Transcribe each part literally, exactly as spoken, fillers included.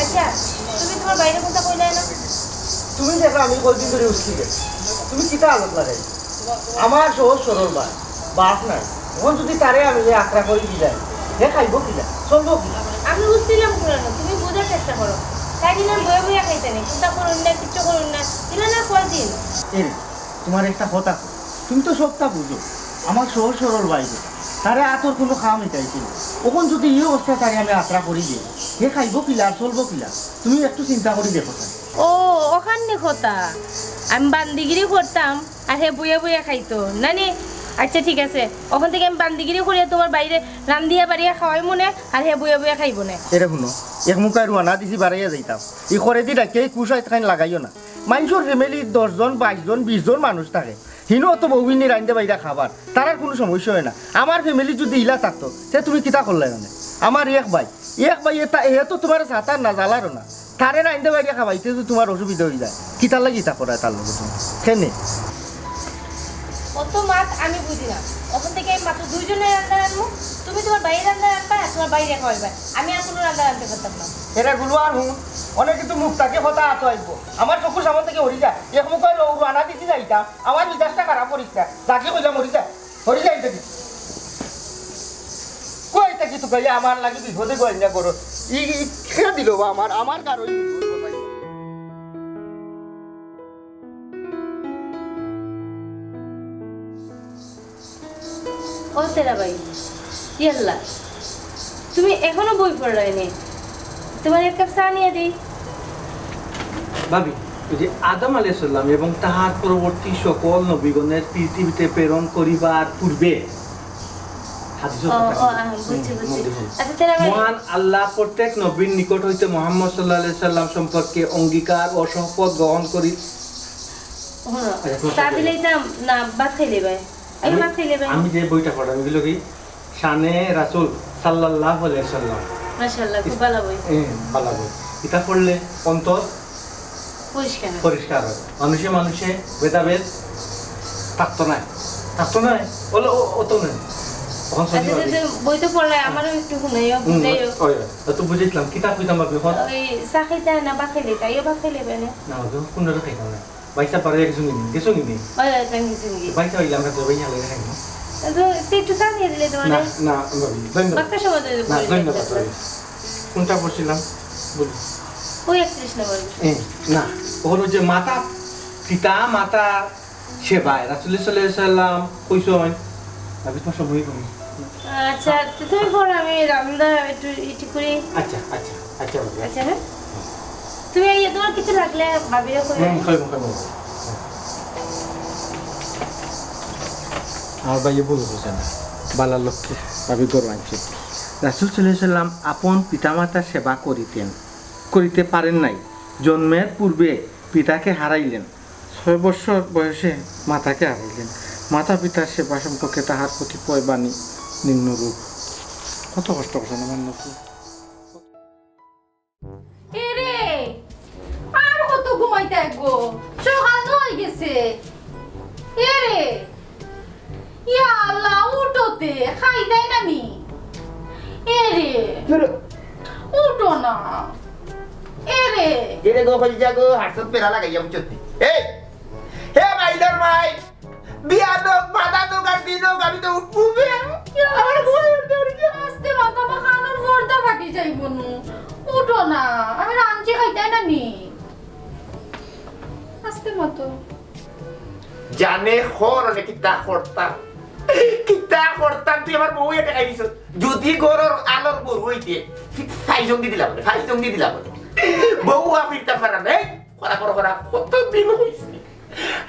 আচ্ছা, তুমি তুমার ভাইরে কুন্তা কইলায় না? তুমি দেখো আমি কয়দিন ধরি উঠছি রে। তুমি কিতা আলোক লাগাই? আমার সহজ সরল ভাই, বাপ নাই। অখন যুদি তারে আমি আকরা করি দিলাই, হে খাইবো কিলা? চলবো কিলা? আমি বুঝছিলাম কুনানো, তুমি বুঝার চেষ্টা করো। তাই দিন আমি বইয়া বইয়া খাইতাম নি, কুন্তা করুন না, কিচ্ছু করুন না, দিলা না কয়দিন। এই রে, তুমার একটা কথা কই, তুমি তো সবটা বুঝো। আমার সহজ সরল ভাই রে, তারে আতর কুনু কাম হিকাইছি না। অখন যুদি ই অবস্থা তারে আমি আকরা করি দেই, হে খাইবো কিলা আর চলবো কিলা? তুমি একটু চিন্তা করি দেখো চাই। ও, অখান নি কথা। আমি বান্দিগিরি করতাম, আর হে বইয়া বইয়া খাইতো। না নি? আচ্ছা, ঠিক আছে। অখন থাকি আমি বান্দিগিরি করিয়া তুমার ভাইরে রান্দিয়া বাড়িয়া খাওয়াইমু নে, আর হে বইয়া বইয়া খাইবো নে। এরে হুনো, এক মুখায় রুয়ানা দিছি বাড়াইয়া যাইতাম। ই করেদি ডাকিয়া ই কুশাইত খাইন লাগাইও না। মাইনষর family দশ জন, বাইশ জন, বিশ জন মানুষ থাকে। হিনো অত বউইনি রাইন্দা বাইরা খাবার। তারার কুনু সমস্যা অয় না। আমার family যুদি ইলা থাকতো, তে তুমি কিতা করলায় মানে? আমার এক ভাই, এক ভাই এতা, হে তো তুমার সাতার না, জ্বালারও না। তারে রাইন্দা বাইরা খাবাইতে তো তুমার অসুবিধা অইযায়। কিতার লাগি ইতা করায় তার লগে তুমি? কেনে? অত মাত আমি বুঝি না। অখন থাকি আমি মাত্র দুইজনর রান্দা রানমু। তুমি তুমার ভাইর রান্দা রানবায়, আর তুমার ভাইরে খাওয়াইবায়। আমি আর কুনু রান্দা রানতে পারতাম না। এরে গুলু আর হুন, অনেক কিন্তু মুখ থাকি কথা আতো আইবো। আমার চকুর সামনে থাকি হরি যা। এক মুখায় রুয়ানা দিছি যাইতাম। আমার মিজাজটা খারাপ করিস না। যাকে কইলাম হরি যা। হরি যা ইতা কি? কই ইতা কি তুকাইয়া আমার লাগি বিপদে গইনা করো। ই, ই কে দিল বা আমার, আমার কারো ই বিপদ বাঁচাইয়া। ও তেরা ভাই, ইয়াল্লা, তুমি এখনো বই পড়লায় নি? তুমার এক কাপ চা নিয়া দেই। ভাবি, ওই যে আদম আলাইহিস সালাম এবং তাহার পরবর্তী সকল নবীগণের পৃথিবীতে প্রেরণ করিবার পূর্বে হাদিসের ও, কথা ও, আহ, বুঝছি, হুম, বুঝছি। মধ্যে হুম। আচ্ছা, তেরা ভাই। মহান আল্লাহ প্রত্যেক নবীর নিকট হইতে মোহাম্মদ সাল্লাল্লাহু আলাইহি সাল্লাম সম্পর্কে অঙ্গীকার ও শপথ গ্রহণ করি। হুনো, আচ্ছা, তোমার চা সাথে দিলে যাইতাম না, ভাত খাইলে ভাই। আমি আমি, ভাত খাইলে ভাই। আমি যে বইটা পড়লাম, এগুলো কি শানে রাসূল সাল্লাল্লাহু আলাইহি সাল্লাম। মাশাআল্লাহ, খুব ভালা বই। এ, ভালা বই। ইটা পড়লে অন্তর পরিষ্কার হয়। পরিষ্কার হয়। মানুষে মানুষে ভেদাভেদ থাকতো নায়। থাকতো নায়? বলে, ও, ও তো নায়। তখন আচ্ছা, শুনি তো, ভাবি। তো বই তো পড়লে আমারও একটু হুনাইও, হুম, বুঝাইও। ওই, ওই। তো, তো বুঝাইছিলাম, কিতা কইতাম ভাবি, এখন? ওই চা খাইতা না ভাত খাইলে, তাইও ভাত খাইলে বেনে। না, ওই কোন খাইতাম না। ভাইসাব পারে গেছইন নি? গেছইন নি? ওই, ওই, তাই গেছইন নি? ভাইসাব আইলে আমরা সবাই আলাদা খাই না? তো, তো একটু চা নিয়ে দিলে তোমার? না, না, ধন্যবাদ। বাক্কা সময় ধরে না, বলে ধন্যবাদ, যাচ্ছে। ধন্যবাদ। কোনটা পড়ছিলাম? বলি। ওই একত্রিশ নম্বর। এ, না, ওর ওই যে মাতা, পিতা, মাতা, সেবায় রাসূল সাল্লাল্লাহু আলাইহি ওয়াসাল্লাম কইছইন, আমি তোমার সময় করি। আচ্ছা, তো তুমি পড়ো, আমি রান্না একটু ইটি করি। আচ্ছা, আচ্ছা, আচ্ছা, বাবা। আচ্ছা, হ্যাঁ? তুমি এই তোমার কিছু লাগলে ভাবিও কই। হুম, কইবো, কইবো। আমার ভাইয়ে ভুল বুঝে না। বালার লক্ষ্যে ভাবি গরু আনছে। রাসূল সাল্লাল্লাহু আলাইহি ওয়াসাল্লাম আপন পিতামাতার সেবা করিতেন, করিতে পারেন নাই। জন্মের পূর্বে পিতাকে হারাইলেন। ছয় বৎসর বয়সে মাতাকে হারাইলেন। মাতা পিতার সেবা সম্পর্কে তাহার কতিপয় বাণী নিম্নরূপ। কত কষ্ট করছেন আমার নবী। এরে, আর কত ঘুমাইতায় গো? সকাল তো অই গেছে। এরে, ইয়া আল্লাহ, উঠো তে, খাইতায় না নি? এরে, কিরে? উঠো না। এরে। এরে গো, কইল যা গো, হাতত পেরা লাগাইয়া উঠতে। এই, হে মাইলর মাই, বিয়া দোক, বাধা দোক আর দিন হোক, আমি তো উঠবো বে। আমার ঘুমের দরজা। আস্তে মাথা বা কানর পর্দা ফাটি যাইবো নু। উঠো না, আমি রানছি খাইতায় না নি। আস্তে মাতো। জানে খর অনে কিতা করতাম। কিতা করতাম, তুই আমার বউ এটা খাই দিছ। যদি গরর আলর গরু হইতে, ফাইজং দি দিলাম, ফাইজং দি দিলাম। বউ আ ফিরতাম পারাম না। এই, করা, করা, করা, কত দিন হইছে।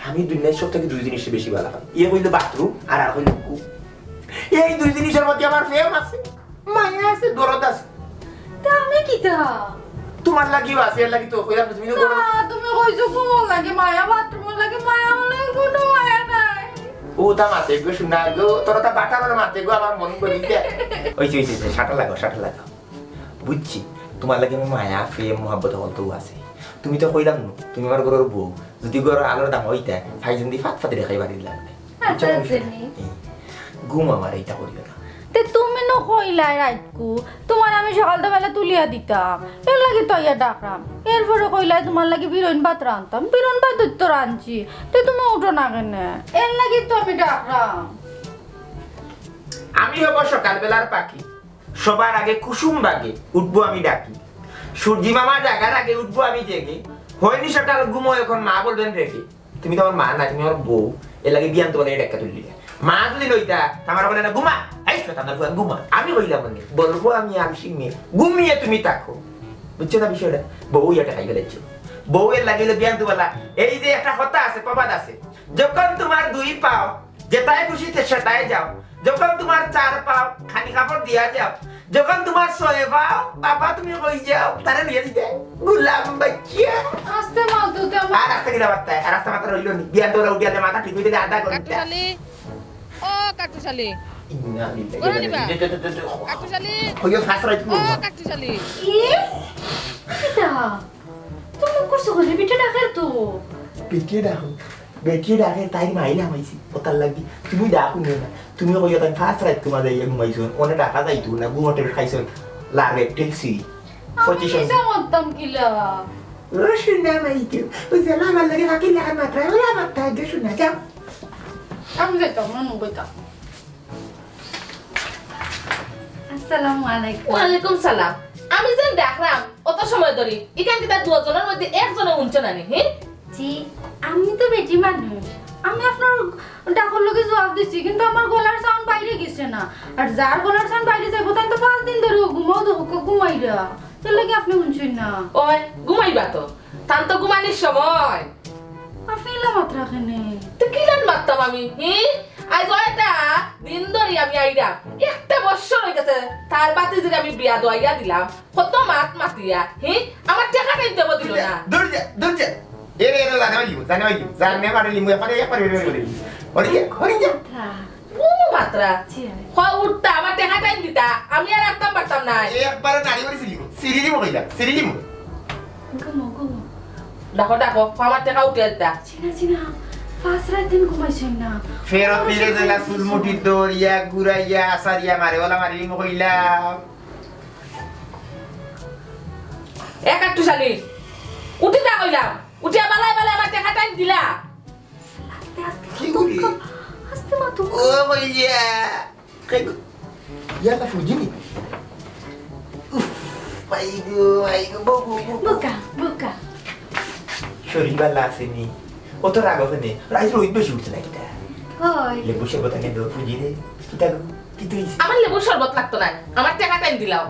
আমি দুনিয়ার সব থাকি দুই জিনিসে বেশি ভালা পাই। ইয়ে হইল বাথরুম আর আর হইল গু। এই দুই জিনিসের মধ্যে আমার প্রেম আছে, মায়া আছে, দরদ আছে। তা আমি কিতা? তোমার লাগিও আছে, এর লাগি তো কইলাম তুমি তো না, তুমি কইছো ঘুমর লাগি মায়া, বাথরুমর লাগি মায়া, মানে কোনো মায়া নাই। ও তা মাতে গো, শোনা গো, তোরা তা বাটা বাটা মাতে গো, আমার মন করি দে। ওই যে, ওই যে, ওই যে, শাটা লাগাও, শাটা লাগাও। বুঝছি, তোমার লাগি আমার মায়া, প্রেম, মহাব্বত হকল তো আছে। তুমি তো কইলাম নু, তুমি আমার ঘরর বউ। যদি ঘরর আলর দাম হইতা, ফাইজুন্দি ফাত ফাত রেখাই বাড়ি দিলাম। আচ্ছা, বুঝছো? আচ্ছা, নি। এই, ঘুম আমার এইটা করিও না। তে তুমি নু কইলায় রাইতকু, তুমার আমি সকালতা বেলা তুলিয়া দিতাম, এরলাগি তো আইয়া ডাকরাম। এরপরে কইলায় তুমার লাগি বিরইন ভাত রানতাম, বিরইন ভাত তো রানছি, তে তুমি উঠো না কেনে? এরলাগি তো আমি ডাকরাম। আমি হব সকালবেলার পাখি, সবার আগে কুসুম বাগে উঠবো আমি ডাকি। সূর্যি মামা জাগার আগে উঠবো আমি জেগে। হয়নি সকাল ঘুমো, এখন মা বলবেন রেগে। তুমি তো আমার মা না, তুমি আমার বউ। এরলাগি বিয়ান তো বলে এটা একটা তুললি। মা যদি লইতা, তা আমার বলে না ঘুমা। এই শয়তানর ফুয়া ঘুমা। আমি কইলাম মানে, বলবো আমি আলসি মেয়ে, ঘুমিয়ে তুমি থাকো। বুঝছো না বিষয়টা? বউ এটা খাই ফেলেছো। বউ এরলাগি হইলো বিয়ান তো বলা। এই যে একটা কথা আছে, প্রবাদ আছে, যখন তোমার দুই পাও যেটায় খুশি তে সেটায় যাও, যখন তোমার চার পাও খালি কাপড় দিয়া যাও, যখন তোমার ছয় পাও বাবা তুমি কই যাও, তারে নিয়ে দিতে গুলাম বাচ্চা। আস্তে মাল তো তেমন। আর আস্তে কিনা বার্তায়, আর আস্তে মাত্র রইল নি। বিয়ান তোরা উঠিয়ালে মাথা ঠিক হইতে আধা ঘন্টা। কাটুশালি, ও কাটুশালি। ইন্না লিল্লাহি ওয়া ইন্না ইলাইহি রাজিউন। দে, দে, দে, দে, দে। কাটুশালি। কইও ফাঁস রাইত ও করবো। কাটুশালি। এ? কিতা? তুমি করছো বলে পিঠে ডাকের তো। পিঠে ডাকো। বেটিয়ে ডাকে তাই মাইলা মাইছি, ওটার লাগি। তুমি ডাকো নিও না। তুমি কইও তাই ফাঁস রাইত তোমার যাইয়া ঘুমাইছো, অনে ডাকা যাইতো না, ঘুমো টেবলেট খাইছো, লাগে টেলসি। আমি পজিশন। কিতা মারতাম কিলা? ও শুনা মাইতো, ওই যে আমার লগে ফাঁকি লাগা মাত্রা, ওই আমার তাই যে শুনা যাও। আমি যাইতাম না, নু বইতাম। আসসালামু আলাইকুম। ওয়ালাইকুম সালাম। আমি যেন দেখলাম অত সময় ধরি, ইখান কিতা দুজনের মধ্যে একজনে হুনছে না নি, হি? জি, আমি তো বেটি মানুষ, আমি আপনার ডাকর লগে জবাব দিছি, কিন্তু আমার গলার সাউন্ড বাইরে গেছে না। আর যার গলার সাউন্ড বাইরে যাইবো, তাই তো পাঁচ দিন ধরে ঘুমাও তো ঘুমাইরা, এর লাগি আপনি হুনছেন না। ওই ঘুমাইবা তো, তান তো ঘুমানির সময়। আপনি ইলা মাত্রা কেনে? তো কিলান মারতাম আমি, হি? আজ অয়টা দিন ধরি আমি আইরাম। একটা বছর হই গেছে, তার বাতিজিরে আমি বিয়া দেওয়াইয়া দিলাম। কত মাত মাতিয়া, হি? আমার টেকা টাইন দেবো দিল না। দূর যা, দূর যা। এরে, এরে, জানে ভাই, জানে ভাই, জানে মারে লিমু, একবারে, একবারে, একবারে, একবারে। ওরে যা, ওরে যা। মাত্রা। ও মাত্রা। জি, আমি। হ উঠতা, আমার টেকা টাইন দিতা, আমি আর রাখতাম পারতাম না। এ একবারে নাড়ি মারি সিরিলিমু, সিরিলিমু কইলাম, সিরিলিমু। ঘুমো, ঘুমো। ডাকো, ডাকো, আমার টেকা উঠে দিতা। চিনা, চিনা, পাঁচ রাত দিন ঘুমাইছইন না। ফেরত দিলে জেলা চুলমুঠি দৌড়িয়া, ঘুরাইয়া, আসারিয়া মারে, ওলা মারি লিমু কইলাম। এ কাট্টুশালী, উঠি যা কইলাম, উঠিয়া বালায় বালায় আমার টেকা টাইন দিলা। আস্তে, আস্তে, কি করি? আস্তে মাতো। ও মাইয়া। কে গো? ইয়ালা ফুজি নি? উফ, মাই গো, মাই গো, বউ, বউ, বউ, বউ। বোকা, বোকা। শরীর ভালা আছে নি? অত রাগ আছে নি? রাইত রইদ বেশি উঠছে না কিতা? হয়। লেবু শরবত আনি দেও ফুজি রে। কিতা গো? কিতা হইছে? আমার লেবুর শরবত লাগতো না, আমার টেকা টাইন দিলাও।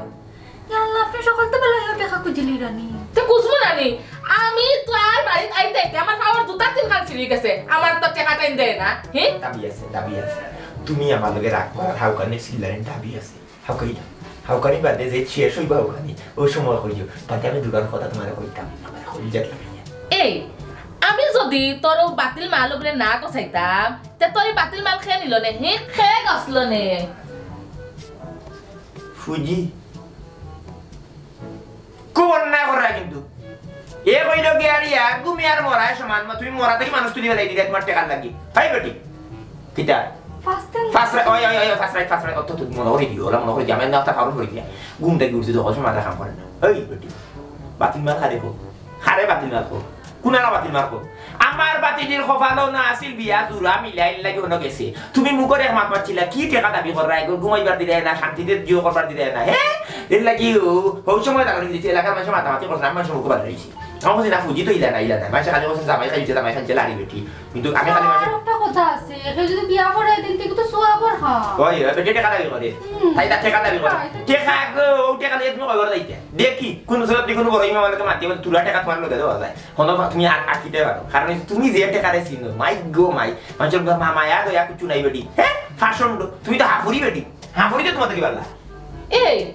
ইয়া আল্লাহ, আপনি সকাল তো বেলা হইয়া দেখা খুঁজিলি রানী। তো খুঁজবো না নি? আমি তো আর বাড়িত আইতে আইতে আমার পাওর জুতা তিনখান ছিঁড়ি গেছে। আমার তো টেকা টাইন দেয় না, হে? দাবি আছে, দাবি আছে। তুমি আমার লগে রাগ করার হাউকানি সিল্লারেন দাবি আছে। হাউকানি না। হাউকানি বাদে যে শেষ হইবা হাউকানি, ওই সময় কইও। তাতে আমি দুগান কথা তোমারে কইতাম। আমার কলিজাত লাগাইয়া। এই, আমি যদি তোর ও বাতিল মাল উপরে না কষাইতাম, তে তোর এই বাতিল মাল খেয়ে নিল নে, হে? খেয়ে গছল নে। ফুজি। খুব অন্যায় করায় কিন্তু। এ কইল কি আর ইয়া, ঘুমি আর মরায় সমান, তুমি মরা থাকি মানুষ তুলি ফেলাই দিলে তোমার টেকার লাগি। হাই বেটি। কিতা? First time। First রা-, ওই, ওই, ওই, first রাইত, first রাইত, অত তো মনে করে দিও, ওরা মনে করে দিও, আমি না তা কারণ করে দিয়া। ঘুম থাকি উঠছি তো, অত সময় মাথা কাম করে না। এই বেটি। বাতিল মাল খারে কো। খারে বাতিল মাল কো। কুনারা বাতিল মাল কো। আমার বাতিজির কপালো না আছিল বিয়া জুড়া মিলাইল লাগি হনো গেছে। তুমি মুখর এক মাত মারছিলা, কি টেকা দাবি কররা, এগো ঘুমাইবার দিলে না, শান্তিতে জিও করবার দিলে না, হে? এর লাগি ও, হৌ সময় দাঁড়ানো দিছে, এলাকার মানুষে মাতামাতি করছে, আমি মানুষের মুখে বাদ রয়েছি। আমার কাছে না ফুজি তো ইলা না, ইলা না। মানুষে খালি বলছে, "জামাই খাইছে, জামাই খাইছে, লাড়ি বেটি।" কিন্তু আমি খালি আর মানুষের একটা কথা আছে, একে যদি বিয়া করে দিন, তুই তো সোয়াবর হা। ওই, ওই, বেটি টেকা দাবি করে। হুম। তাই তার টেকা দাবি করে। হ্যাঁ, এটা টেকা গো, ও টেকা দিয়ে তুমি কই করে যাইতে? দেখি, কোন সুরত দিয়ে কোনো বড় ইমাম আমাকে মাতিয়ে বলে, "তুলা টেকা তোমার লোকে দেওয়া যায়।" হনো বা তুমি আ-, আটকিতে পারো। কারণ এই তুমি যে টেকারে চিনো, মাই গো মাই, মানুষের মা-, মায়া দয়া কিচ্ছু নাই বেটি। হ্যাঁ? ফাঁসন্ড। তুমি তো হাফুরি বেটি। হাফুরি তো তোমার থেকে পারলা। এই,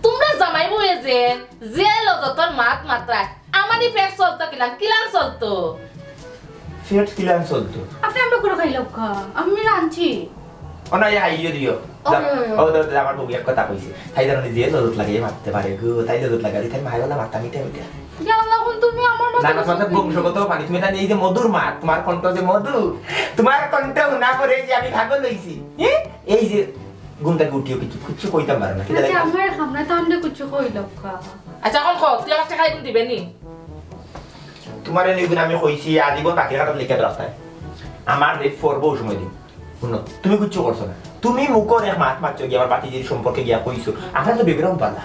তোমরা জামাই বউয়ে যে, যে লজতর মাত মাত্রায়, আমারই পেট চলতো কিলান, কিলান চলতো? পেট কিলান চলতো? আপনি আমরা করে খাইলাম খা, আমি রাঁধছি। ও না, ইয়া, ইয়ে দিও। ও, যা, ইয়ে, ইয়ে। ও, দাও, দাও, আমার বউ এক কথা কইছে। তাই জানো নি যে লজত লাগে মারতে পারে গো, তাই লজত লাগে, তাই মায়ের বেলা মারতাম এটা, ওইটা। ইয়া আল্লাহ, এখন তুমি আমার মতো না, না, তোমার তো বংশগত মানে, তুমি জানি এই যে মধুর মা, তোমার কণ্ঠ যে মধু, তোমার কণ্ঠ না করে যে আমি ভাগল হইছি। হ্যাঁ? এই যে ঘুম থাকি উঠিও কিছু, কিছু কইতাম পারো না। কিতা আচ্ছা, লাগে? আমার সামনে তো আনলে কিছু কইল কা। আচ্ছা, অখন ক, তুই আমার টেকা ইগুন দিবে নি? তুমারে নিগুন আমি কইছি, আজীবন বাকির খাতাত লেখিয়া রাখতায়। আমার রেট পড়বো ওই সময় দিন। হুনো, তুমি কিচ্ছু করছো না। তুমি মুখো অনেক মাত মাতছো গিয়া, আমার বাতিজির সম্পর্কে গিয়া কইছো। আমরা তো বেগরাম পালা।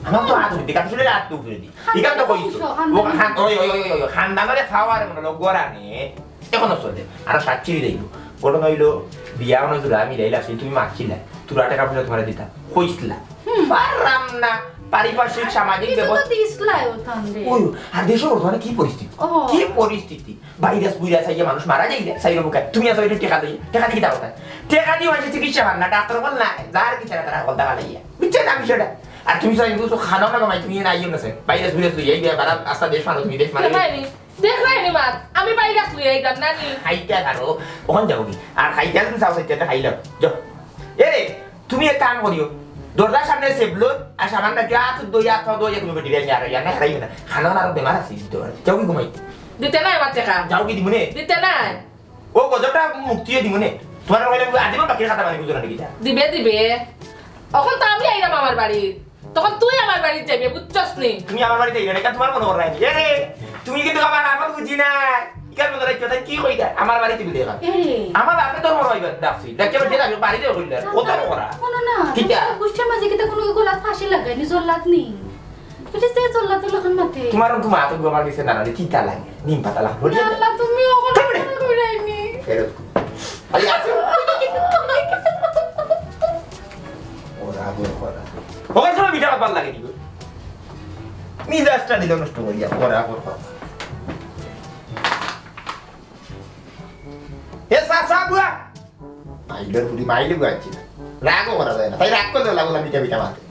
আমার তো হাত উঠে, কাপড় শুলে হাত উঠে দি। ইখান তো কইছো। খানদান ও খান-, ওই, ওই, ওই, ওই, ওই, খানদানরে খাওয়ার মনে হলো গোড়া নিয়ে। এখনো চলে। আর সাক্ষী দিল। ঘটনা হইলো, বিয়া অনো জুড়া আমি লাইলা আসলে তুমি মাতছিলা। তুরা টেকা পয়সা তুমারে দিতাম। কইছিলা। হুম। পারলাম না। পারিপার্শ্বিক সামাজিক কিছু তো ব্যবস্থা। দিছলাই ও তানরে। ওই, আর দেশে বর্তমানে কি পরিস্থিতি? ও। কি পরিস্থিতি? ভাইরাস ভুইরাস আইয়া মানুষ মারা যাইলে, সাইরো বুকে। তুমি আছো এটা টেকা দিয়ে, টেকা দিয়ে কি দাও তাই? টেকা দিয়ে মানুষের চিকিৎসা পান না, ডাক্তার বল না, যার কি তারা তারা বল দেখা লইয়া। বুঝছো না বিষয়টা? আর তুমি সবাই বুঝছো, খানো না কমাই, তুমি না আইও না স্যার। ভাইরাস ভুইরাস লইয়া, এই বারা আস্তা দেশ মানো, তুমি দেশ মানো। দেখলাই নি? দেখলাই নি মাত? আমি ভাইরাস লইয়া আইতাম না নি? খাইতে পারো, ওখান যাও কি? আর খাইতে আসলে চাও, খাইতে খাইলাম। যাও। এ রে, তুমি এক কাম করিও, দরজার সামনে সেবলো, আর সামান রাখিও, আত দইয়া, আত দইয়া তুমি বেটি রে, আর ইয়া না হারাইও না। খানা আর বেমার আছে, দিতে পারে। যাও কি ঘুমাই? দিতে নাই আমার টেকা। যাও কি দিমুনে? দিতে নাই। ও গজবটা মুক্তিও দিমুনে। তোমার কইলে আজীবন বাকির খাতা মানে বুঝো না নাকি? দিবে, দিবে। অখন তো আমি আইলাম আমার বাড়ি। তখন তুই আমার বাড়িত যাইবে, বুঝছস নি? তুমি আমার বাড়িত আইবে না, এটা তোমার মনে করায় নি। এ রে, তুমি কিন্তু আমার আপন বুঝি না। ইকার মনে রাখিও, তাই কি কইতা? আমার বাড়িত বিলে এখান। এ রে। আমার বাপে তোর মনে হইবে, ডাকছি। ডাকিয়া বাড়িত যাবি, বাড়িত কইলে। কত করা? শোনো না, কিতা? তুমি গুষ্টির মাঝে কিতা কোনো গোলাপ ফাঁসি লাগাইনি, জল্লাদ নি? বুঝলি, সে জল্লাদ তো লখন মাতে। তোমার তো মা তো আমার গেছে দাঁড়ালে, কিতা লাগে? নিম পাতা লাগ-, বলি না, না। আল্লাহ, তুমি ওখানে থামড়ে। মনে করায়নি। ফেরত। আরে, আসো। ওরা আবার করা। ওর সময় মিঠা ব্যাপার লাগে নি গো। মিজাজটা দিল নষ্ট করিয়া, ওরা আবার করা। এ সা, সা, বুয়া। মাইলর ফুড়ি, মাইলে বুয়া আছি না। রাগও করা যায় না। তাই রাগ করলে লাগলো মিঠা মিঠা মাতে।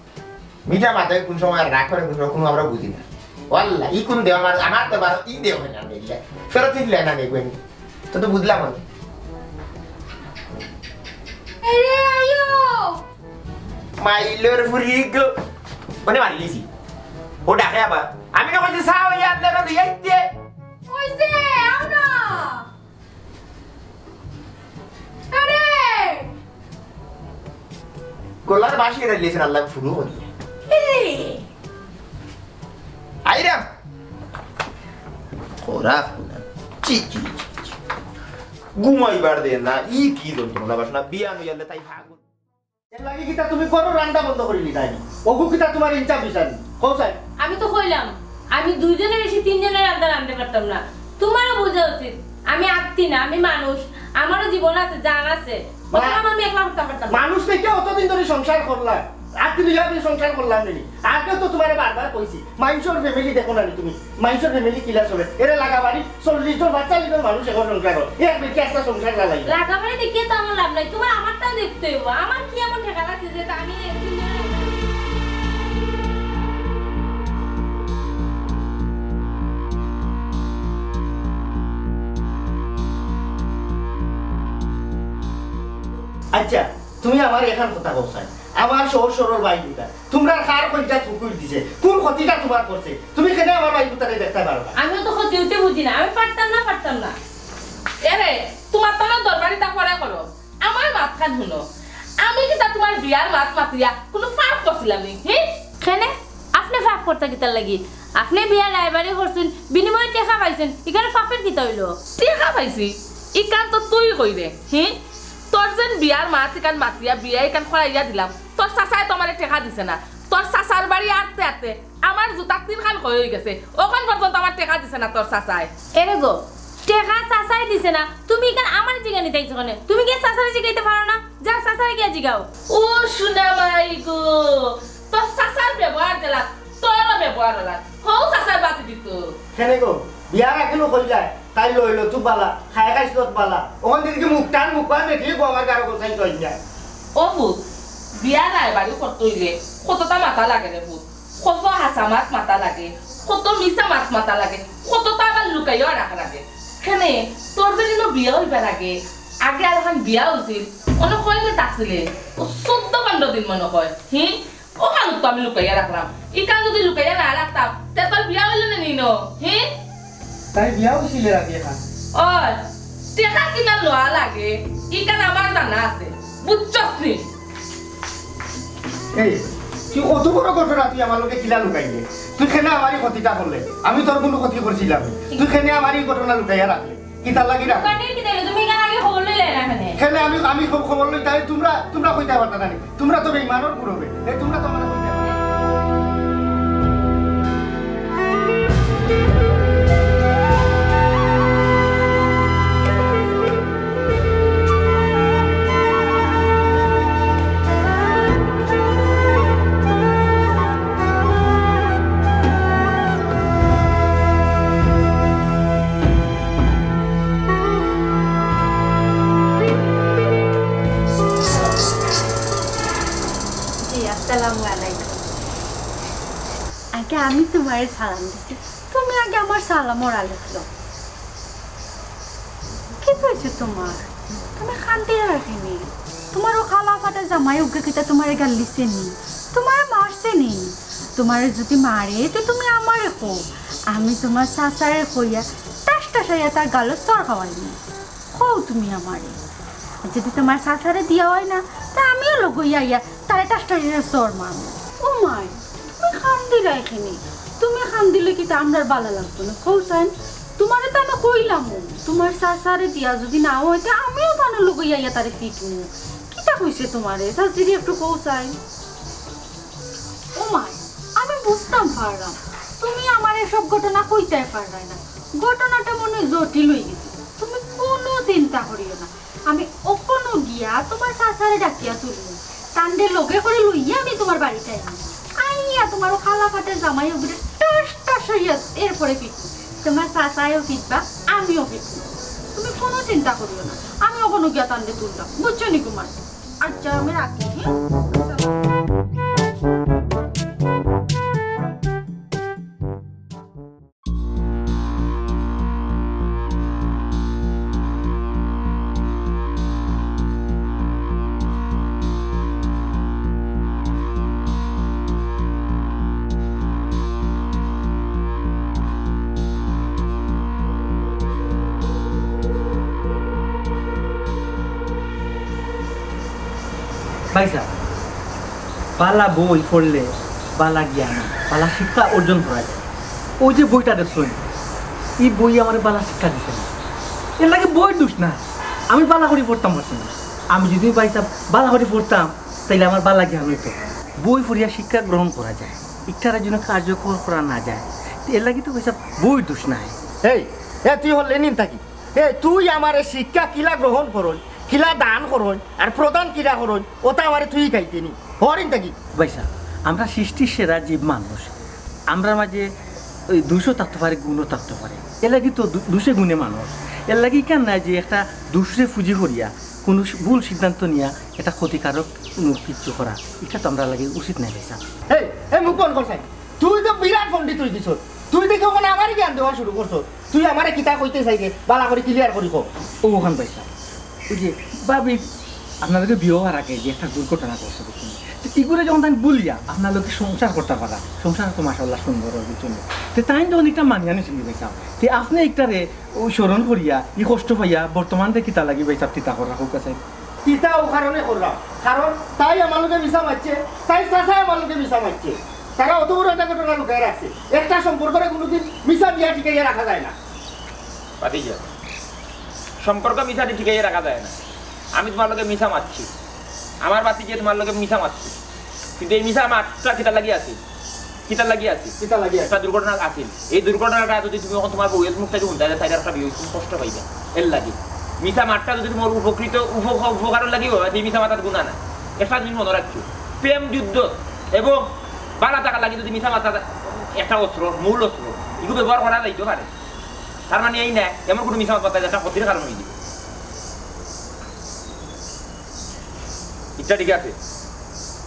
মিঠা মাতে কোন সময় আর রাগ করে, কোন সময় কোনো আমরা বুঝি না। ওয়াল্লা, ই কোন দেওয়া আমার, আমার তো বারো তিন দেওয়া হয় না, আমি এগুলা। ফেরত দিলে না, নেই, তো, তো বুঝলাম আমি। এরে আইও। মাইলর ফুড়ি গো। ওনে মারিলিছি। ও ডাকে আবার। আমি না কইছি, "সাও, ইয়ার লেবা লই আইতে।" কইছে, আও না। আরে! গলার বাঁশি কেটে লিয়েছেন আল্লাহ ফুরু করি। এরে! আইরাম। খোরা খোরা। চি, চি, চি, চি। ঘুমাইবার দে না, ই কি যন্ত্রণা বাসনা, বিয়ান হইয়ালে তাই ভাগ। এর লাগি কিতা তুমি করো রান্না বন্ধ করি লিতায় নি? ওগু কিতা তোমার ইনসাফ বিচার নি? কও চাই। আমি তো কইলাম, আমি দুইজনের বেশি তিনজনের রান্না রাঁধতে পারতাম না। তোমারও বোঝা উচিত, আমি আত্তি না, আমি মানুষ, আমারও জীবন আছে, জান আছে। অত না। কাম আমি একলা করতাম পারতাম না। মানুষ থেকে অতদিন ধরে সংসার করলাম, আত্তি লইয়া আমি সংসার করলাম নি। আগেও তো তোমারে বারবার কইছি, মানুষের ফ্যামিলি দেখো না নি তুমি। মাইনষর ফ্যামিলি কিলা চলে? এরে লাগা বাড়ি চল্লিশ জন বাচ্চা লিজন মানুষ এখন সংসার হয়। এক ব্যক্তি একটা সংসার চালাই। লাগা বাড়ি দেখিয়া তো আমার লাভ নাই, তোমার আমারটাও দেখতে হইব। আমার কি এমন ঠেকা লাগছে যে তা আমি একদিন ধরে আচ্ছা, তুমি আমার এখান কথা কও চাই। আমার সহজ সরল ভাই দুটা। তোমরা কার কইটা থুকুর দিছে? কোন ক্ষতিটা তোমার করছে? তুমি কেনে আমার ভাই দুটারে দেখতে পারো না? আমিও তো ক্ষতি হইতে বুঝি না। আমি পারতাম না, পারতাম না। এরে, তোমার তো না দরবারি তা পরে করো। আমার মাত খান শুনো। আমি কিতা তোমার বিয়ার মাত মাতিয়া কোনো পাপ করছিলাম নি? হি? কেনে? আপনি পাপ করতা কিতার লাগি? আপনি বিয়া রায়বাড়ি করছেন, বিনিময়ে টেকা পাইছেন, ইখানো পাপের কিতা হইল? টেকা পাইছি? ইখান তো তুই কইরে, হি? তোর যেন বিয়ার মাত ইখান মাতিয়া বিয়া ইখান করাইয়া দিলাম, তোর চাচায় তো আমারে টেকা দিছে না। তোর চাচার বাড়ি আটতে আটতে আমার জুতার তিন খান ক্ষয় হয়ে গেছে, অখন পর্যন্ত আমার টেকা দিছে না তোর চাচায়। এরে গো, টেকা চাচায় দিছে না, তুমি ইখান আমার জিগানি তাইছো কেনে? তুমি গিয়া চাচারে জিগাইতে পারো না? যাও, চাচারে গিয়া জিগাও। ও সোনা মাই গো, তোর চাচার ব্যবহার দিলা, তোরও ব্যবহার হলা। হও চাচার বাতি দিত। কেনে গো, বিয়ার আগেও কইলা, তাই লইল তু বালা, খায় খাইছ বালা। অখন দিনকে মুখ টান মুখ বান দেখিয়ে গো আমার গারো গোসাই জয় যায়। ও পুত, বিয়া রায়বাড়ি করতে হইলে কতটা মাথা লাগে রে পুত। কত হাছা মাত মাতা লাগে, কত মিছা মাত মাতা লাগে, কতটা আবার লুকাইয়া রাখা লাগে। কেনে, তোর যদি নো বিয়া হইবার আগে, আগে আর এখন বিয়া হইছিল, অনো কয়দিন থাকছিলে? ও চোদ্দ পনেরো দিন মনে হয়, হি? অখান তো আমি লুকাইয়া রাখলাম। ইখান যদি লুকাইয়া না রাখতাম, তে তোর বিয়া হইল না নি নো, হি? তাই বিয়া হইছিল আগে এখন। ওই, টেকা কিনা লওয়া লাগে, ইখান আমার জানা আছে, বুঝছস নি? এই, তুই অত বড় ঘটনা তুই আমার লগে কিলা লুকাইলে? তুই কেনে আমার ই ক্ষতিটা করলে? আমি তোর কুনু ক্ষতি করছিলাম নি। তুই কেনে আমার ই ঘটনা লুকাইয়া রাখলে? কিতার লাগি রাখলে? দোকানে কি দিলে? তুমি কেনে আগে খবর লইলে না কেনে? কেনে আমি, আমি খব-, খবর লই, তাই তোমরা, তোমরা কইতায় পারতা না নি? তোমরা তো বেইমানর গুরুবে। এই তোমরা তো আমার কইতায় পারতা না। জি, আসসালামু আলাইকুম। আগে আমি তোমারে সালাম দিছি, তুমি আগে আমার সালামর আলোক লও। কিতা অইছে তোমার? তুমি কান্দিরায় কেনে? তোমার অউ কালা ফাটা জামাই উগরে কিতা তোমারে গাইল দিছে নি? তোমারে মারছে নি? তোমারে যুদি মারে, তে তুমি আমারে কও। আমি তোমার চাচারে কইয়া টাস টাসাইয়া তার গালো চড় খাওয়াইমু। কও তুমি আমারে। আর যুদি তোমার চাচারে দিয়া অয় না, তে আমিও লগইয়া আইয়া তারে টাস টাসাইয়া চড় মারমু। ও মাই, তুমি কান্দিরায় কেনে? তুমি কান্দিলে কিতা আমরার বালা লাগতো না? কও চাইন, তোমারে তো আমি কইলামউ, তোমার চাচারে দিয়া যুদি না অয়, তে আমিও তান লগইয়া আইয়া তারে পিটমু। কিতা কইছে তোমারে? চাচিরে একটু কও চাইন। ও মাই, আমি বুঝতাম পাররাম, তুমি আমারে সব ঘটনা কইতায় পাররায় না। ঘটনাটা মনে অয় জটিল অইগেছে। তুমি কুনু চিন্তা করিও না। আমি অখনউ গিয়া তোমার চাচারে ডাকিয়া তুলমু। তানরে লগে করি লইয়া আমি তোমার বাড়িত আইমু। আইয়া তোমার অউ কালা ফাটা জামাই উগরে টাস টাস অইয়া এরপরে পিটমু। তোমার চাচায়ও পিটবা, আমিও পিটমু। তুমি কুনু চিন্তা করিও না। আমি অখনউ গিয়া তানরে তুলতাম। বুঝছো নি কুমার? আচ্ছা, আমি রাখি, হ্যাঁ? ভাইসাব, বালা বই পড়লে বালা জ্ঞান, বালা শিক্ষা অর্জন করা যায়। অউ যে বইটা দেখছইন, ই বইয়ে আমারে বালা শিক্ষা দিছে না। এরলাগি বইর দুষ না, আমি বালা করি পড়তাম পারছি না। আমি যুদি ভাইসাব বালা করি পড়তাম, তাইলে আমার বালা জ্ঞান অইতো। বই পড়িয়া শিক্ষা গ্রহণ করা যায়, ইটারে যেন কার্যকর করা না যায়, এরলাগি তো ভাইসাব বইর দুষ নায়। এই, এ তুই হলে নিন থাকি। এ, তুই আমারে শিক্ষা কিলা গ্রহণ করইন, কিলা দান করইন, আর প্রদান কিলা করইন, অটা আমারে তুই শিখাইতে নি। হরিন থাকি। ভাইসাব, আমরা সৃষ্টির সেরা জীব মানুষ। আমরার মাঝে অউ দুষও থাকতো পারে, গুণও থাকতো পারে। এরলাগি তো দু-, দুষে গুণে মানুষ। এরলাগি কেন নায় যে একটা দুষরে পুঁজি করিয়া কুনু সি-, ভুল সিদ্ধান্ত নিয়া একটা ক্ষতিকারক কুনু কিচ্ছু করা, ইটা তো আমরার লাগি উচিত নায় ভাইসাব। এই, এই মুখ বন্ধ কর সাইন। তুই তো বিরাট পণ্ডিত অইগেছস। তুই দেখি অখন আমারে জ্ঞান দেওয়া শুরু করছস। তুই আমারে কিতা কইতে চাইরে, বালা করি clear করি ক। ও অখান ভাইসাব, অউ যে ভাবি আপনার লগে বিয়া অওয়ার আগে যে একটা দুর্ঘটনা ঘটছে, বুঝছইন? তো ইগুরে যখন তাইন ভুলিয়া আপনার লগে সংসার করতা পারা, সংসার তো মাশাআল্লাহ সুন্দর অয়, বুঝছইন? তো তাইন তো অনেকটা মানিয়া নিছইন ভাইসাব। তো আপনে ইটারে অউ স্মরণ করিয়া, ই কষ্ট পাইয়া, বর্তমানে কিতা লাগি ভাইসাব তিতা করা হোক আছে? তিতা অউ কারণে করলাম, কারণ তাই আমার লগে মিছা মাতছে, তাই চাচায় আমার লগে মিছা মাতছে। তারা অত বড় একটা ঘটনা লুকাই রাখছে। একটা সম্পর্করে কুনুদিন মিছা দিয়া টিকাইয়া রাখা যায় না। ভাতিজা, সম্পর্ক মিছা দি টিকাইয়া রাখা যায় না। আমি তুমার লগে মিছা মাতছি, আমার ভাতিজায় তুমার লগে মিছা মাতছে, কিন্তু এই মিছা মাতটা কিতার লাগি আছিল? কিতার লাগি আছিল? কিতার লাগি আছিল? একটা দুর্ঘটনা আছিল। এই দুর্ঘটনাটা যদি তুমি অখন তুমার বউয়ের মুখ থাকি হুনতায়, তাইলে তাইর একটা বিয়োগ, তুমি কষ্ট পাইবা। এরলাগি মিছা মাতটা যদি তুমার উপকৃত, উপ-, উপকারর লাগি অয়, তে মিছা মাতাত গুনা নাই। একটা জিনিস মনো রাখিও, প্রেম যুদ্ধ এবং বালা থাকার লাগি যদি মিছা মাতা একটা অস্ত্র, মূল অস্ত্র, ইগু ব্যবহার করা যাইতো পারে। তার মানে এই নায়, এমন কুনু মিছা মাত মাততায় যে একটা ক্ষতির কারণ অইযিবো। ইটা ঠিক আছে,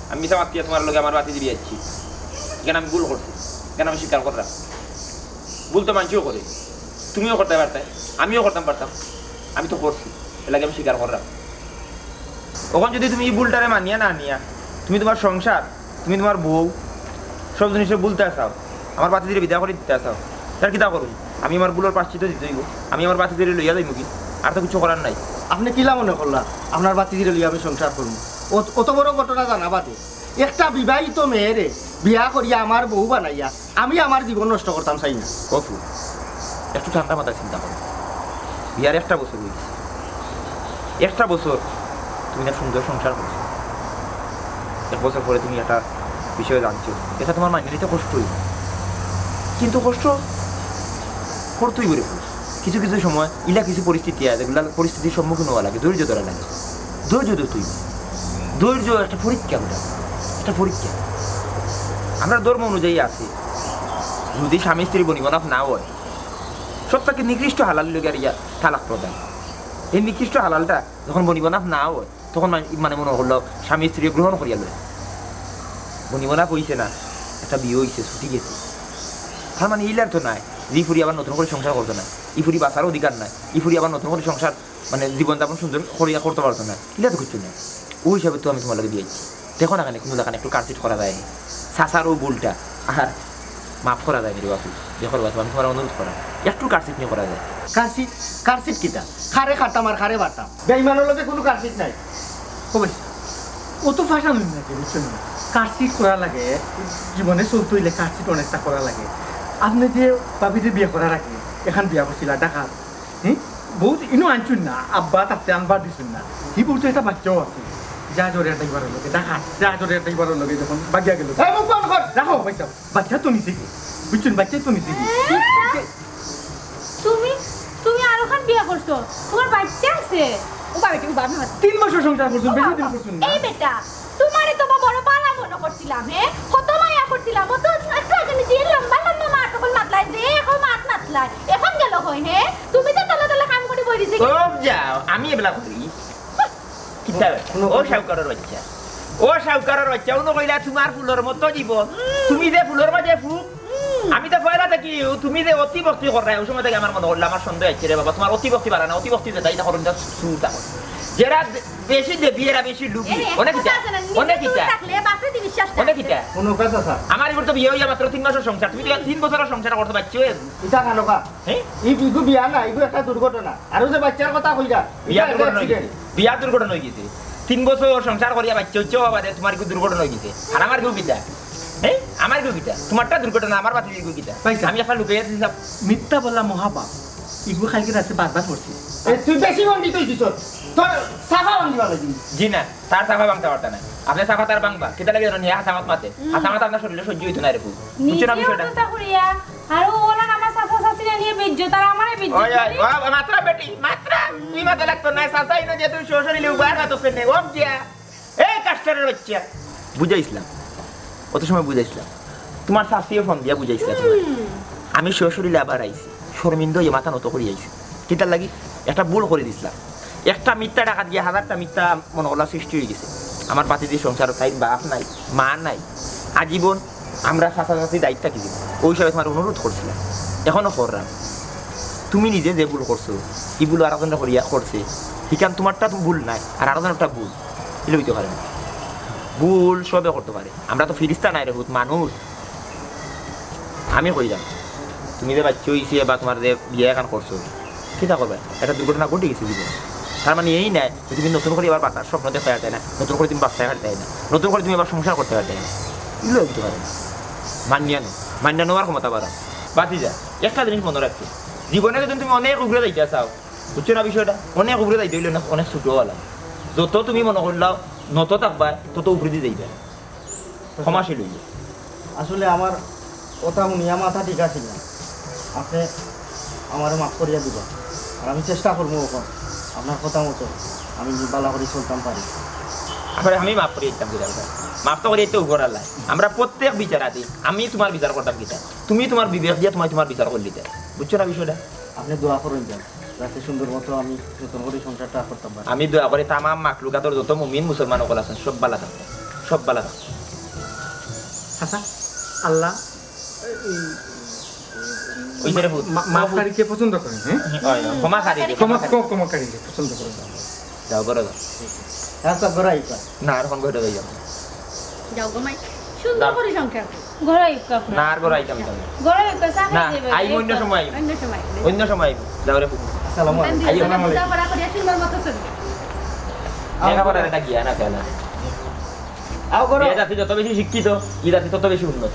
আমি মিছা মাতিয়া তুমার লগে আমার ভাতিজির বিয়া দিছি, ইখান আমি ভুল করছি, ইখান আমি স্বীকার করলাম। ভুল তো মানষেও করে, তুমিও করতায় পারতায়, আমিও করতাম পারতাম, আমি তো করছি, এরলাগি আমি স্বীকার করলাম। অখন যদি তুমি ই ভুলটারে মানিয়া না নিয়া, তুমি তুমার সংসার, তুমি তুমার বউ, সব জিনিসরে ভুলতায় চাও, আমার ভাতিজিরে বিদায় করি দিতায় চাও, তার কিতা করুম? আমি আমার ভুলর প্রায়শ্চিত্ত দিতে অইবো, আমি আমার ভাতিজিরে লইয়া যাইমুগি, আর তো কিচ্ছু করার নাই। আপনে কিলা মনে করলা আপনার ভাতিজিরে লইয়া আমি সংসার করমু? অত, অত বড় ঘটনা জানা বাদে একটা বিবাহিত মেয়েরে বিয়া করিয়া আমার বউ বানাইয়া আমি আমার জীবন নষ্ট করতাম চাই না। ও ফুল, একটু ঠান্ডা মাথায় চিন্তা করো। বিয়ার একটা বছর অই গেছে, একটা বছর তুমি না সুন্দর সংসার করছো, এক বছর পরে তুমি একটা বিষয় জানছো, এটা তুমার মানিয়া নিতে কষ্ট অইবো, কিন্তু কষ্ট করতেউ অইবো রে ফুল। কিছু কিছু সময় ইলা কিছু পরিস্থিতি আছে, যেগুলা পরিস্থিতির সম্মুখীন অওয়া লাগে, ধৈর্য ধরা লাগে। ধৈর্য ধরতে অইবো। ধৈর্য একটা পরীক্ষা, ওটা একটা পরীক্ষা। আমরার ধর্ম অনুযায়ী আছে, যদি স্বামী স্ত্রী বনিবনাপ না অয়, সব থাকি নিকৃষ্ট হালাল অইলো গিয়া তালাক প্রদান। এই নিকৃষ্ট হালালটা যখন বনিবনাপ না অয়, তখন মানে, মানে মনো করলো স্বামী স্ত্রী গ্রহণ করিয়া লয়। বনিবনাপ অইছে না, একটা বিয়া অইছে, ছুটি গেছে। তার মানে ইলার তো নায় যে ই ফুরি আবার নতুন করি সংসার করতো নায়, ই ফুরি বাঁচার অধিকার নাই, ই ফুরি আবার নতুন করি সংসার মানে জীবন যাপন সুন্দর করিয়া করতো পারতো নায়, ইলা তো কিচ্ছু নাই। অউ হিসাবে তো আমি তুমার লগে বিয়া দিছি। দেখো না কেনে কুনু লাখান একটু কারসিট করা যায়, চাচার অউ ভুলটা আর মাফ করা যায় নি রে বাপু। দেখো রে বাপু, আমি তুমার অনুরোধ করাম, একটু কারসিট নি করা যায়। কারসিট? কারসিট কিতা? কারে কারতাম আর কারে বারতাম? বেইমানর লগে কুনু কারসিট নাই। ও ভাই, অত ফাঁসানি নাকি, বুঝছইন নি? কারসিট করা লাগে, জীবনে চলতে অইলে কারসিট অনেকটা করা লাগে। আপনে যে ভাবিরে বিয়া করার আগে একখান বিয়া করছিলা ঢাকাত, হুম? বউ ইনো আনছইন না, আব্বা থাকতে আনবার দিছইন না। হি বউত একটা বাচ্চাও আছে, যা জরে ড্রাইভারর লগে ঢাকাত, যা জরে ড্রাইভারর লগে যখন বাগিয়া গেল। এই মুখ বন্ধ কর। রাখো পয়সা, বাচ্চা তো নিছে কি, বুঝছইন, বাচ্চা তো নিছে কি। তুমি, তুমি আরোখান বিয়া করছো? তুমার বাচ্চা আছে? ও বাবা, ও বাবা, আমার তিন মাসর সংসার করছইন, ও বেশি বাবা, দিন করছইন না। এই বেটা, তুমারে তো বা বড় বালা মনো করছিলাম, হে? কত মায়া করছিলাম, অত একটু আগে নি যে লম্বা লম্বা মাত অকল মাতলায়, যে অখন মাত মাতলায়, অখন গেল কই, হে? তুমি তো তলে তলে কাম করি বই দিছি। ও যাও, আমি এবলা করি। কিতা বেটা? ও সাউকারর বাচ্চা, ও সাউকারর বাচ্চা, অনো কইলা তুমার ফুলর মতো জীবন, তুমি যে ফুলর মাঝে ফুল, আমি তো পয়লা থাকি, তুমি যে অতি ভক্তি কররায়, অউ সময় থাকি আমার মনো করলো, আমার সন্দেহ অইছে রে বাবা, তুমার অতি ভক্তি বাড়া না, অতি ভক্তি যেটা, ইটা করো না, সুরটা করো। যেরা বে-, বেশি দেবি, এরা বেশি লুবি। এরে, অনেক কিতা? কথা আছে না, নিজে অনেক চুপ কিতা? থাকলে বাপরে দি বিশ্বাস না। অনেক কিতা? কুনু কথা, স্যার। আমার এবার তো বিয়া অইয়া মাত্র তিন মাসর সংসার, তুমি তো তিন বছরর সংসার করতে পারছো, এ? ইটা কানো কা? হ্যাঁ? ই বিগু বিয়া না, ইগু একটা দুর্ঘটনা। আর অউ যে বাচ্চার কথা কইলা, বিয়া ইটা একটা দুর্ঘটনা অই গেছে। accident। বিয়া দুর্ঘটনা অই গেছে। তিন বছর সংসার করিয়া বাচ্চা অইছে, ও বাবা রে, তুমার ইগু দুর্ঘটনা অই গেছে। আর আমার ইগু কিতা? হ্যাঁ? আমার ইগু কিতা? তুমারটা দুর্ঘটনা, আমার বাতির ইগু কিতা? ভাই সাহেব। আমি একটা লুকাইয়া দিলাম। মিথ্যা বলা মহাপাপ। ইগু কালকে রাতে বারবার করছি। এ, তুই বেশি পণ্ডিত অই গেছস। তোর চাপা ভাঙিবা লাগি। জি না, তার চাপা ভাঙতে পারতা না। আপনে চাপা তার ভাঙবা। কিতা লাগি জানো নি? হাছা মাত মাতে। হুম। হাছা মাত আপনার শরীরে সহ্য অইতো না রে ফুল। বুঝছো না নিজেও বিষয়টা? কথা কইয়া, আর ও ওনার আমার চাচা চাচিরে নিয়া বেইজ্জত, আর আমারে বেইজ্জত ওই, ওই, করে। ও, মাতরা বেটি, মাতরা। তুই মাতা লাগতো না, চাচা ইনো যে তুই শ্বশুর ইলে উবার মাতস কেনে, ও গিয়া। এই কাস্টারের বাচ্চা। বুঝাইছিলাম। অত সময় বুঝাইছিলাম। তুমার চাচিও ফোন দিয়া বুঝাইছিলা তুমার। হুম। আমি শ্বশুর ইলে আবার আইছি। শরমিন্দা অইয়া মাথা নত করি আইছি। কিতার লাগি? একটা ভুল করি দিছিলাম। একটা মিথ্যা ঢাকাত গিয়া হাজারটা মিথ্যা মনো করলা সৃষ্টি অই গেছে। আমার বাতিজির সংসারো তাইর বাপ নাই, মা নাই। আজীবন আমরা চাচা চাচি দায়িত্ব থাকি দিব। অউ হিসাবে তুমার অনুরোধ করছিলাম। অখনো কররাম। তুমি নিজে যে ভুল করছো, ই ভুল আরোকজনে করিয়া করছে। হিখান তুমারটা তো ভুল নায়, আর আরোকজনরটা ভুল। ইলা অইতে পারে না। ভুল সবে করতে পারে। আমরা তো ফিরিস্তা নায় রে ফুত, মানুষ। আমি কইরাম, তুমি যে বাচ্চা অইছে বা তুমার যে বিয়া এখান করছো, কিতা করবায়? একটা দুর্ঘটনা ঘটি গেছে জীবনে। তার মানে এই নায় যে তুমি নতুন করি আবার বাঁচার স্বপ্ন দেখতে পারতায় না, নতুন করি তুমি বাঁচতে পারতায় না, নতুন করি তুমি আবার সংসার করতে পারতায় না। ইলা অইতে পারে না। মানিয়া নেও, মানিয়া নেওয়ার ক্ষমতা বাড়াও। বাতিজা, একটা জিনিস মনো রাখবে, জীবনে যদি তুমি অনেক উপরে যাইতা চাও, বুঝছো না বিষয়টা? অনেক উপরে যাইতে অইলে অনেক, অনেক ছোট অওয়া লাগে। যত তুমি মনো করলাও নত থাকবায়, তত উপরেদি যাইবায়। ক্ষমাশীল অইও। আসলে আমার কথা হুনিয়া মাথা ঠিক আছিল না। আপনে আমারে মাফ করিয়া দিবা। আর আমি চেষ্টা করমু অখন আপনার কথা মতো আমি বালা করি চলতাম পারি। আবার আমি মাফ করিয়া দিতাম কিতা? মাফ তো করিয়া দিতে উপর আল্লায়। আমরা প্রত্যেক বিচারাধীন। আমি তুমার বিচার করতাম কিতা? তুমি তুমার বিবেক দিয়া তুমার, তুমার বিচার করিলিতায়। বুঝছো না বিষয়টা? আপনে দোয়া করইন যান, যাতে সুন্দর মতো আমি নতুন করি সংসারটা করতাম পারি। আমি দোয়া করি তামাম মাখলুকাতর যত মুমিন মুসলমান অকল আছইন, সব বালা থাকউক, সব বালা থাকউক। আচ্ছা, আল্লাহ, এই, ওই যে রে ভূত। মা-, মাফকারীকে পছন্দ করেন, হ্যাঁ? হয়, হয়, ক্ষমাকারী, ক্ষমা, ক্ষমাকারী। ক্ষমা, ক্ষমাকারীকে পছন্দ করেন। যাও, ঘরো যাও। আচ্ছা, ঘরো আইবা। না, আর ফোন করে যাও। যাও গো মাই, সুন্দর না। করি সংসার। ঘরো আইবা আপনারা। না, আর ঘরো আইতাম না। ঘরো আইবা, চা না, খাই যাইবা, আইমু অন্য সময় আইমু। অন্য সময়। অন্য সময় আইমু। যাও রে পুত। আসসালামু আলাইকুম। আইও। লেখাপড়া করিয়া সুন্দর মতো চলবে। লেখাপড়ার এটা জ্ঞান আছে না। আও করো। যে জাতি যত বেশি শিক্ষিত, ই জাতি তত বেশি উন্নত।